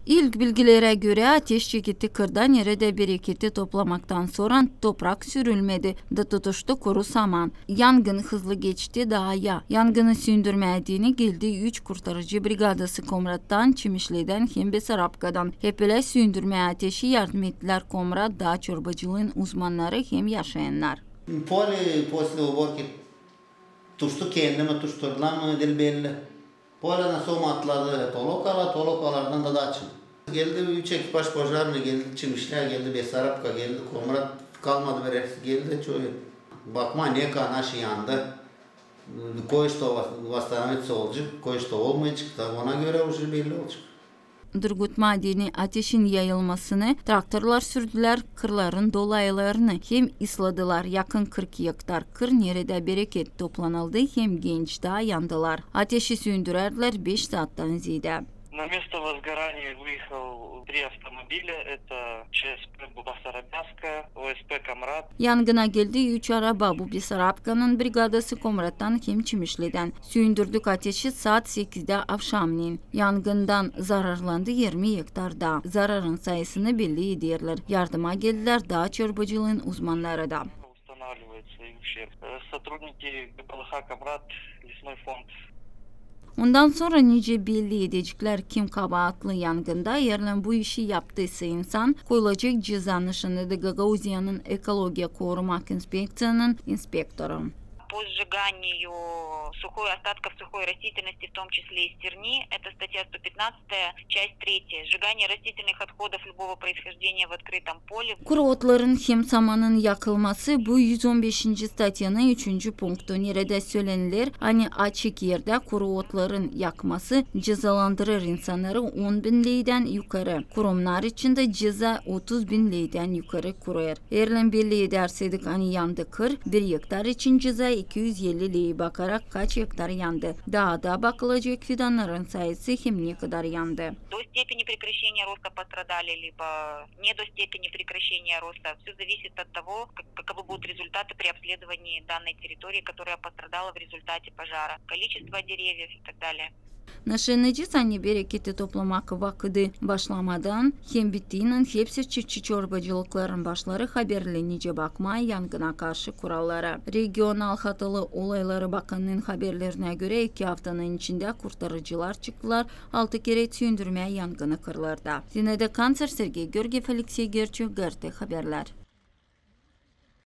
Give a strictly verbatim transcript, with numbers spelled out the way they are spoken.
İlk bilgilerä görä, ateş çeketti kırda, neredä bereketi toplamaktan sora toprak sürülmedi da tutuştu kuru saman. Yangın hızlı geçti daaya. Yangını süündürmää deyni geldi üç kurtarıcı brigadası Komrattan, Çimişledän hem Besarabkadan. Hep ölä süündürmää ateşi yardım ettilär Komrat daa çorbacılıın uzmannarı hem yaşayannar. Поле после уборки тушtuk kendimi, tuşturdular mı diil belli. Поледан сом atladı Толокала, Толокалардан da Daçın. Geldi üç ekipaj пожарный, geldi Çimişlä, geldi Besarabka, geldi Komrat, kalmadı bir hepsi geldi çoyu. Bakmaa, ne kadar naşı yandı. Кое-что вос-, восстановиться olacek, кое-что olmayacek, da ona görä уже belli olacek. Durgutmaa deyni ateşin yayılmasını traktorlar sürdülär kırların dolaylarını hem ısladılar yakın kırk ektar kır, neredä bereket toplanıldı hem genç daa yandılar. Ateşi süündürärdilär beş saattan zeedä. На место возгорания выехал три автомобиля. Это ЧСП Басарабяска, ОСП Камрад. Yangına geldi üç araba, bu Besarabkanın brigadası Komrattan hem Çimişledän. Süündürdük ateşi saat sekizdä avşamneyin. Yangından zararlandı irmi ektar daa. Zararın sayısını belli ederlär. Yardıma geldilär daa çorbacılıın uzmannarı da. Устанавливается и ущерб. Э, сотрудники ГПЛХ Камрад, лесной фонд. Ondan sora nicä belli edeceklär, kim kabaatlı yangında, eer bu işi yaptıysa insan, koyulacek ceza, nışannadı Gagauziyanın Ekologiya korumak inspekţiyanın inspektoru. По сжиганию сухой, остатков сухой растительности, в том числе и стерни, это статья сто пятнадцатая, часть третья. Сжигание растительных отходов любого происхождения в открытом поле. Kuru otların hem samanın yakılması, bu üz on beşinci statyanın üçüncü punktu, neredä sölenilär, ani açık erdä kuru otların yakması cezalandırêr insannarı on bin leydän yukarı. Kurumnar için dä ceza otuz bin leydän yukarı kurêr. Eer belli edärseydik, ani yandı kır, bir ektar için ceza iki üz elli ley, bakarak kaç ektar yandı. Daa da bakılacek fidannarın sayısı hem ne kadar yandı. До степени прекращения роста пострадали, либо не до степени прекращения роста. Всё зависит от того, как-, каковы будут результаты при обследовании данной территории, которая пострадала в результате пожара, количество деревьев и так далее. Nışannayacez, ani bereketi toplamak vakıdı başlamadan hem bittiynän hepsi çiftçi-çorbacılıkların başları haberli, nicä bakmaa yangına karşı kurallara. Regional hatalı olayları bakanının haberlerinä görä, iki aftanın içindä kurtarıcılar çıktılar altı kerä süündürmää yangını kırlarda. Zinaida Kanţer, Sergey Georgiev, Aleksey Gerçuk, GRT Haberlär.